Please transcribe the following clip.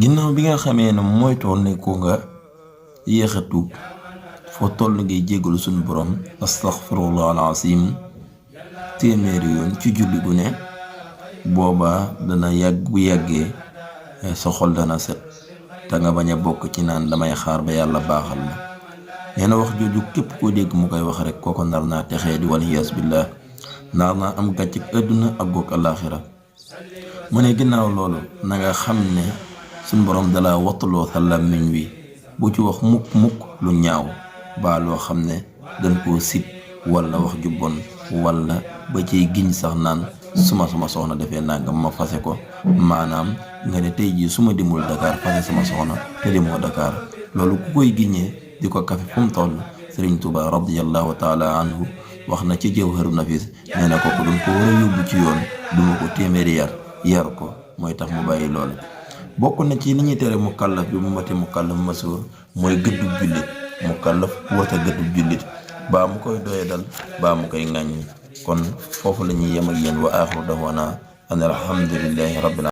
ginnaaw bi nga xamee ne moytoon ne ko nga yéex a tuub foo toll ngay jéggalu suñu borom astaghfirullah alazim téeméeri yoon ci julli gu ne boobaa dana yàgg bu yàggee sa xol dana set te nga bañ a bokk ci naan damay xaar ba yàlla baaxal ma. nee na wax jooju képp koo dégg mu koy wax rek kooko nar naa texee di waliyas billah nar naa am gàcceg àdduna ak goog alaaxira. mu ne ginnaaw loolu na nga xam ne suñ borom dala wattuloo sa làmmiñ wi bu ci wax mukk lu ñaaw baa loo xam ne dañ koo sib wala wax ju bon wala ba ciy giñ sax naan suma soxna defee nangam ma fase ko, maanaam nga ne tey jii su ma demul Dakar fase sama soxna te demoo Dakar. loolu ku koy giññee di ko kafe fu mu toll Sëriñ Tuubaa radiyallahu taala anhu wax na ci Jawharu Nafis nee na kooku doon ko war a yóbbu ci yoon duma ko téeméeri yar ko mooy tax mu bàyyi loolu. bokk na ci li ñuy tere mukallaf bi mu mate mukallaf masuur mooy gëddub jullit. mukallaf wata gëddub jullit baa mu koy doye dal baa mu koy ŋàññi. kon foofu la ñuy yem ak yéen wa aaxiru da'waanaa an alhamdulillahi rabbil